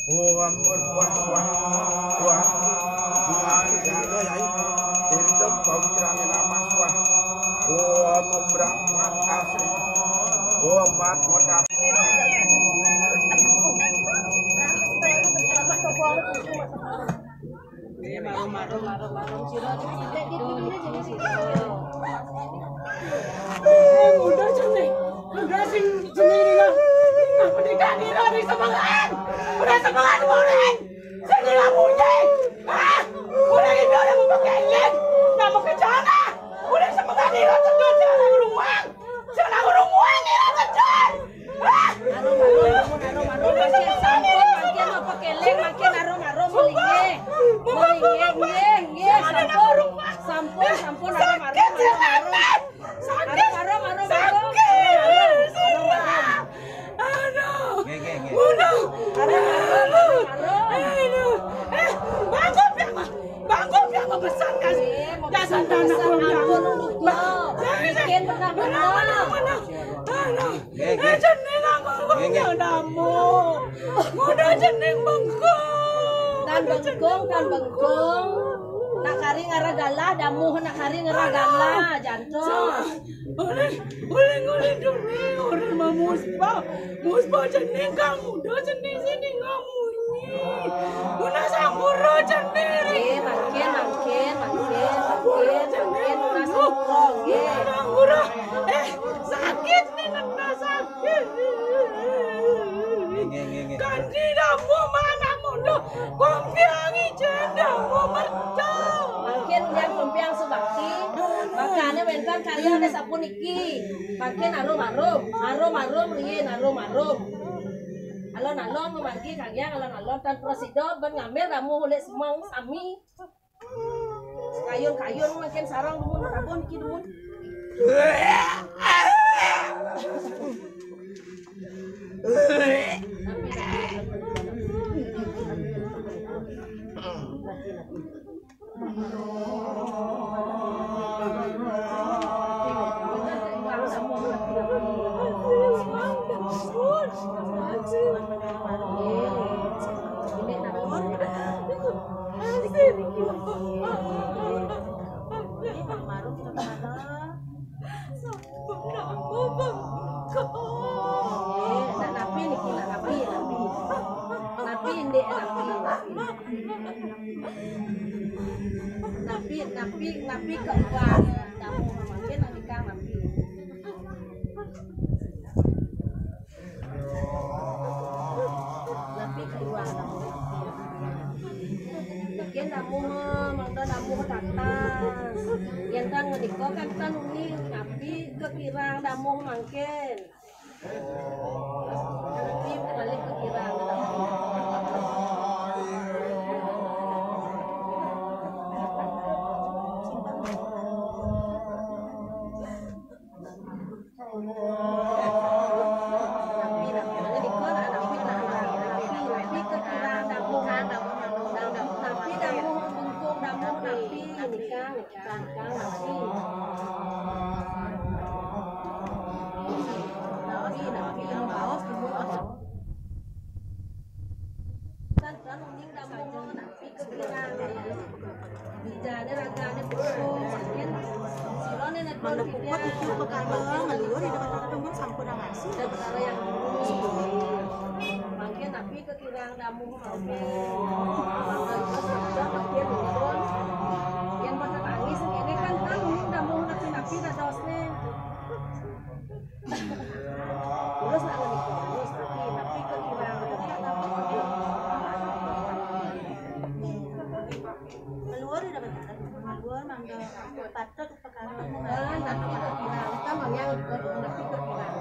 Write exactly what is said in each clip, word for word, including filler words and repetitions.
Om berbuah suah. Suah. Mari jaga yai. Pintu pemikiran nama suah. Om berangkat asli. Om mat modal. Eh, udah, Cene. Udah, sing, sing ini lah. Apa nikah kira nih semangat? Udah semangat, udah. Sini lah, bunyi. Ah, udah gitu, udah mau pakai lem. Nggak mau ke sana. Udah semangat, ini lo tendun, jangan ruang. Jangan ruang, ini lo tendun. Ah. Arum, arum, arum, arum, arum, makin sampun, makin apa keleng, makin arum, arum, melingeh. Melingeh, nggih, nggih, sampun. Sampun, sampun, arum, arum, arum, arum. Arum, arum, arum, arum. Arum, arum. Aduh. Nggih, nggih, nggih. Arum, arum, arum, arum. Aduh. Eh, bangun, bangun. Bangun, bangun, besar, kan? Nggih, mau besar, besar, ampun, ampun. Bikin pernah, pernah. Aduh. Nggih, nggih. Jeneng aku, nggih, nggih. Damu. Udah jeneng bengkung. Tan bengkung, tan bengkung. Nak kari ngarah galah, damu nak kari ngarah galah, jantung. Oleh, oleh, oleh, demi, oleh mamuspa. Muspa jeneng kamu, udah jeneng sini kamu. Guna sampura, Cendiri. Nggih, mangkin, mangkin, mangkin, mangkin, mangkin, Guna sampura, nggih. Guna sampura. Eh, sakit nih, Nena, sakit. Nggih, nggih, nggih. Kanthi damu manah mundur, kumpiang ijen damu merta. Mangkin yang kumpiang subakti, makane wenten karya ning sapuniki. Mangkin arum-arum, arum-arum riyin, arum-arum. Alon-alon mamargi kayang alon-alon tan prasida ben ngambil ramuh ulik semong sami. Kayun-kayun mangkin sareng dumun rabun iki dumun. Nak napi niki, nak napi, napi. Napi, Ndik, napi, napi. Napi, napi, napi ka iwang damu mangkin, napi ka napi. Napi ka iwang damu. Mangkin damu, mangda damu tatas. Yen tan ngendika kan tan uning, napi ka kirang damu mangkin. Bijane ragane putus, mangkin sirane nedon. Mangda puput itu perkara ngeluar di dekat temen sampun ngasih. Dan perkara yang dulu. Mangkin napi kekirang damuh mangkin. Mangda itu sudah mangkin dipun. Yen pada tangis, ini kan kan damuh napi-napi dadosne. Terus nak ngenikah, terus tapi, tapi kekirang, tapi tak tahu. Keluar udah bentar. Keluar mangga patut perkara. Nah, tapi kekirang, kita mau yang ke, tapi kekirang.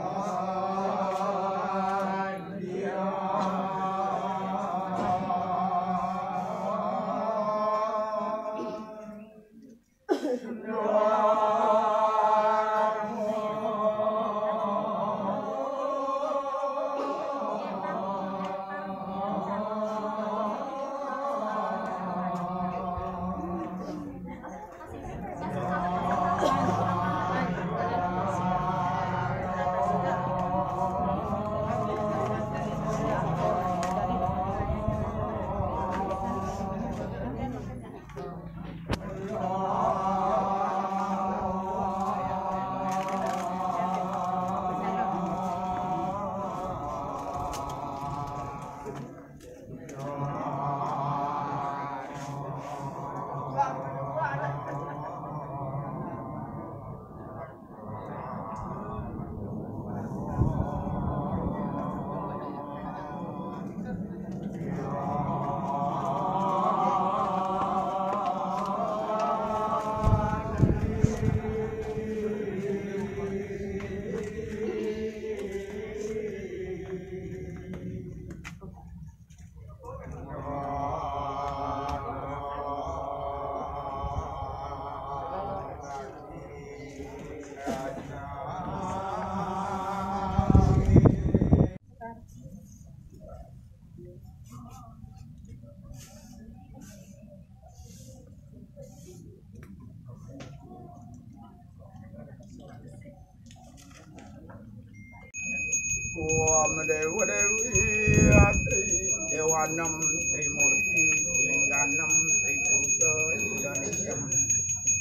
Ganem Trimurti, Lingganem Tripurusa, Yudanisem.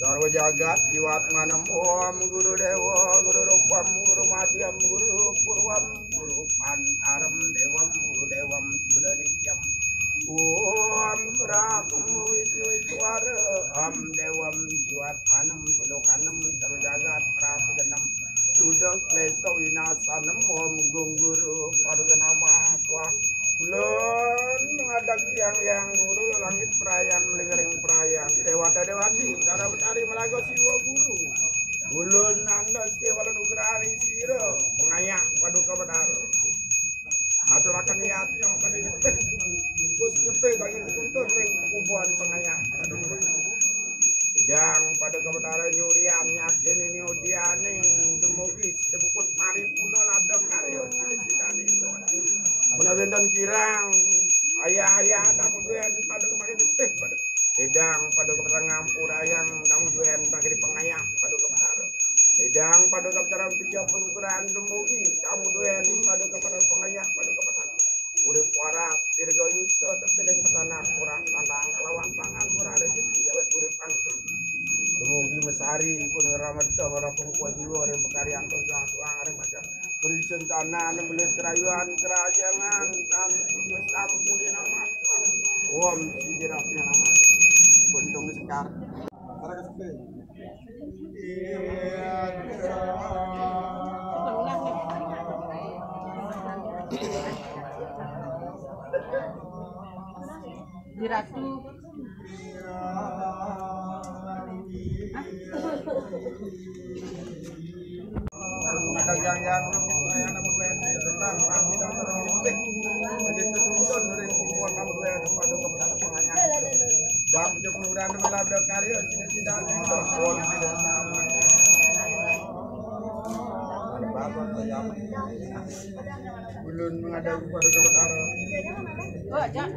Sarwa jagat jiwatmanem. Om Guru Dewa, Guru Rupam, Guru Madhyam, Guru Purwam, Guru Pantarem, Dewam, Guru Dewam, Yudanisem. Om Brahma Wisnu Iswara, Om Dewam jiwatmanem, Tilokanem, Sarwa jagat pratigenem, Duda Klesa Winasanem. Om Gung Guru Paduka Nama Swaha. Ulun ngadeg yang yang guru langit perayan melingering perayan dewata dewati dara betari melaga siwa guru. Ulun nanda siwa nugrari sira pengayah paduka betara. Aturaken niatnya makane nyepit. Bus nyepit lagi tuntun ring kubuan pengayah paduka betara. Idang paduka betara nyurian yakin ini udianing dumugi sida puput paripurna labda karya sida-sidane. Menawi wenten kirang ayah-ayah tamu duen paduka mangke jepih paduka. Idang paduka betara ngampurayang tamu duen bagi pengayah paduka betara. Idang paduka betara pica penugrahan dumugi tamu duen paduka betara pengayah paduka betara. Urip waras dirgayusa tepining pesanak kurang tantang kelawan pangan murah rejeki awet urip angkung. Dumugi mesari pun ngeramet ora pungkuh jiwa ring pakaryan tugas wang ring macam. Berisen tanah nembelit kerayuan kerajangan tan sampuni nama. Om sijirapnya nama. Buntung sekar. Para kesepi. Di Ratu. Ada yang yang yang apa yang tentang masih dapat lebih begitu tuntun dari kuat kamu yang pada kepada penanya. Bang Joko Widodo melabda karya sida-sida nento. Ulun menghadap pada kebakaran. Oh, ajak.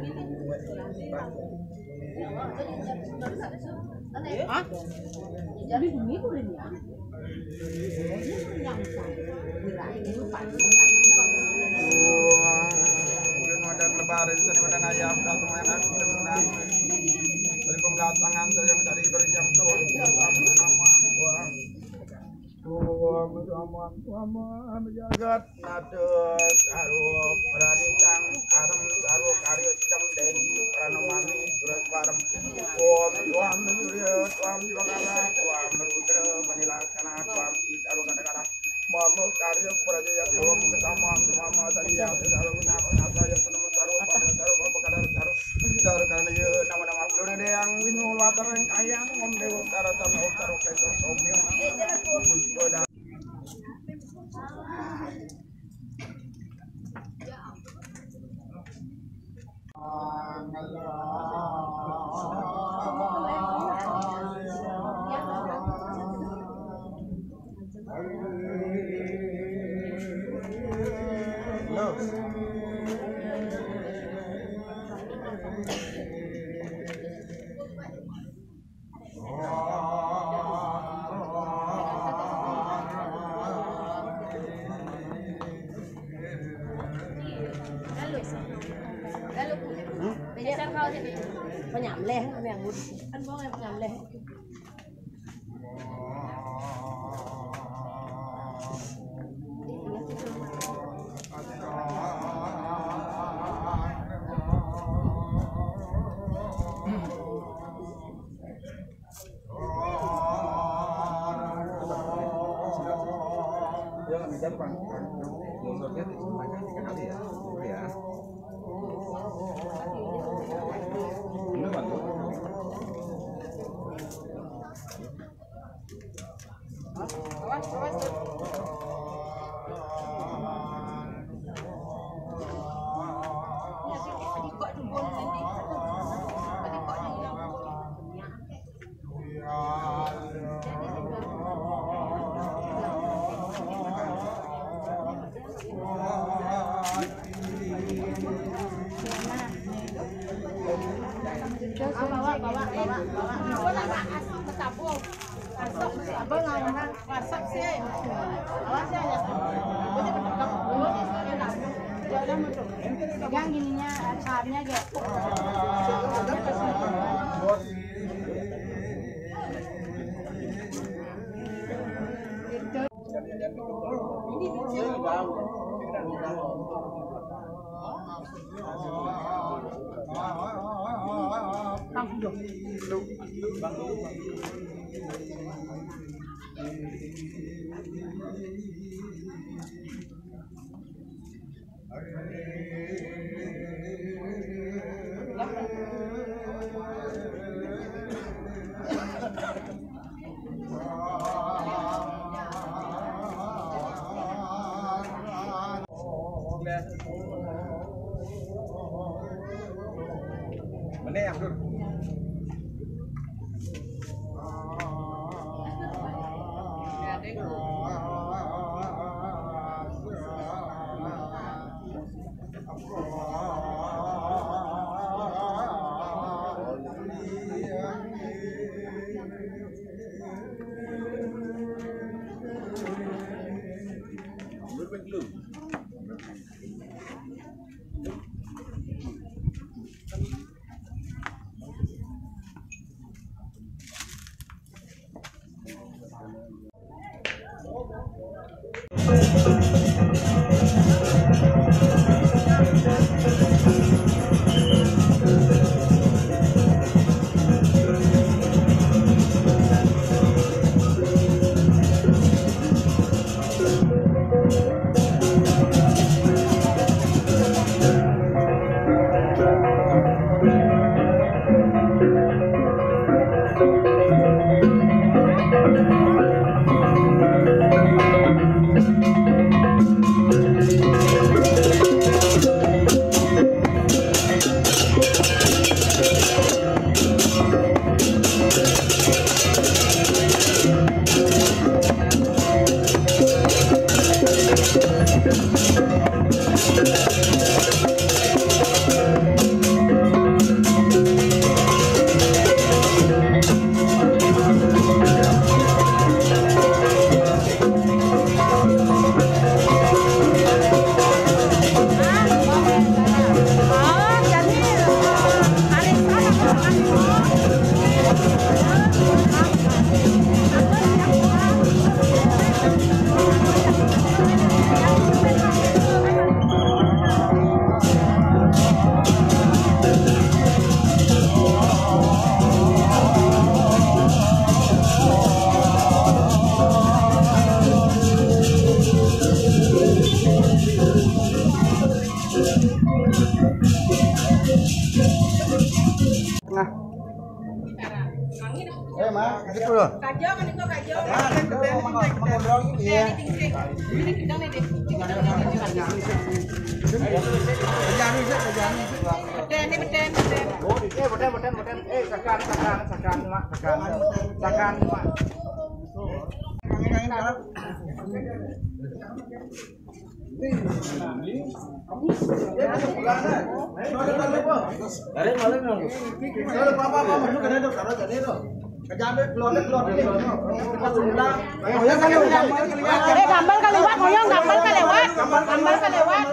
Hah? Jadi bunyi boleh ya? Ulun wadan lebaran tadi wadan ayam datang anak kita menang. Dari pembelatangan tu yang tadi kerja tu nama. Wah. Om Om Om Om Jagat Nata Sarwa Pranitang Arem Sarwa Karya Cidam Dehi Pranamami Suraswaram. Om Swam Surya Swam Diwakara Swam Rudra Panilaksana Swam Isarwa Katakara. Mama Karya Prajayati Om Ketamam Mama Tadiya Sarwa Nata Nata Yatana Sarwa Pama Sarwa Pama Kadar Sarwa Dar Karana Ye Nama Nama Kuluna Deyang Winu Latar Kayang Om Dewa Karatan Om Sarwa Kaiso Somyo. Penyamleh, kan yang penyamleh. Bawa, bawa, bawa, bawa. Abang, abang, masak sih. Awas ya, ya. Pegang gininya, charmnya aja. Mana yang dur? Nah. Eh, Mak, kasih dulu. Kajong, ini kok kajong. Nah, itu mau, mau, mau ngobrol gitu ya. Ini tinggi. Ini tinggi, nih, deh. Kerjaan lu, Zek, kerjaan lu, Zek. Beten, ini beten, beten. Oh, eh, beten, beten, beten. Eh, sakan, sakan, sakan, Mak, sakan. Sakan, Mak. Yang ini, yang ini, eh, gambal ka liwat, ngoyong, gambal ka liwat. Gambal ka liwat.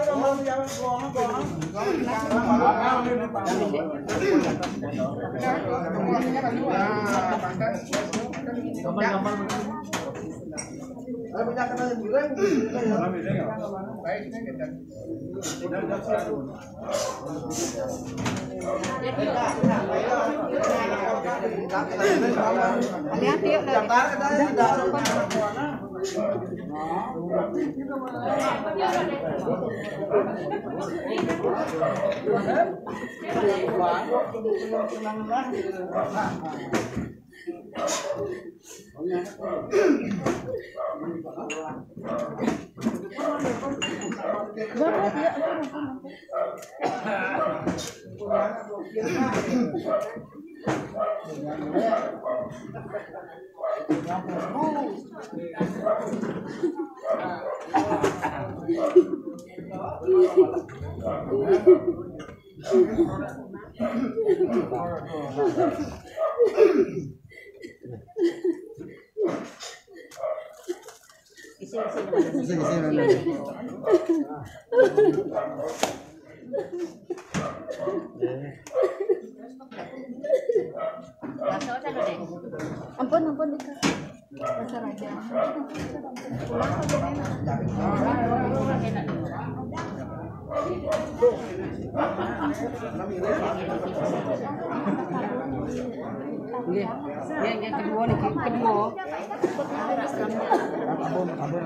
Hati-hati, yuk, dari Ampun, ampun, Dika. Dasar aja. Nggih. Nggih, nggih, kedua niki, kedua. Ampun, ampun.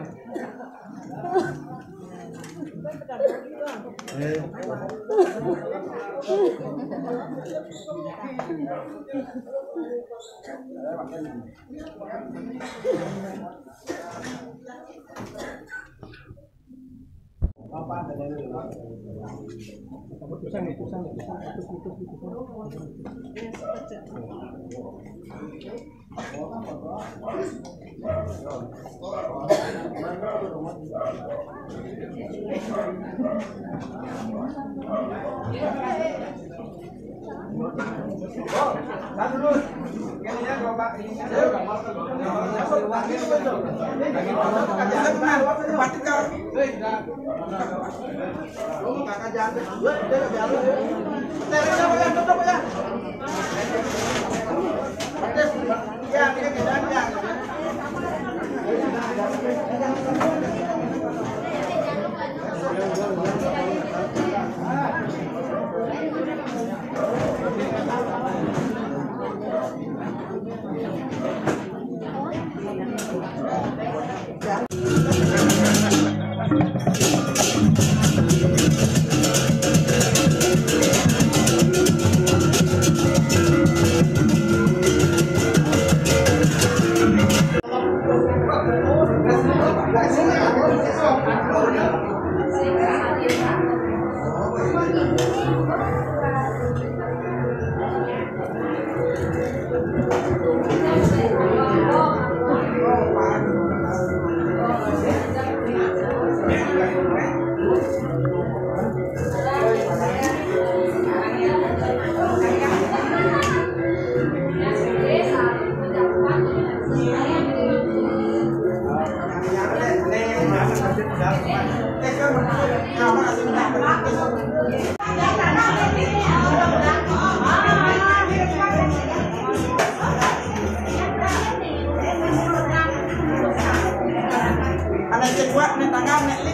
Ana cek buat ni tangan ni.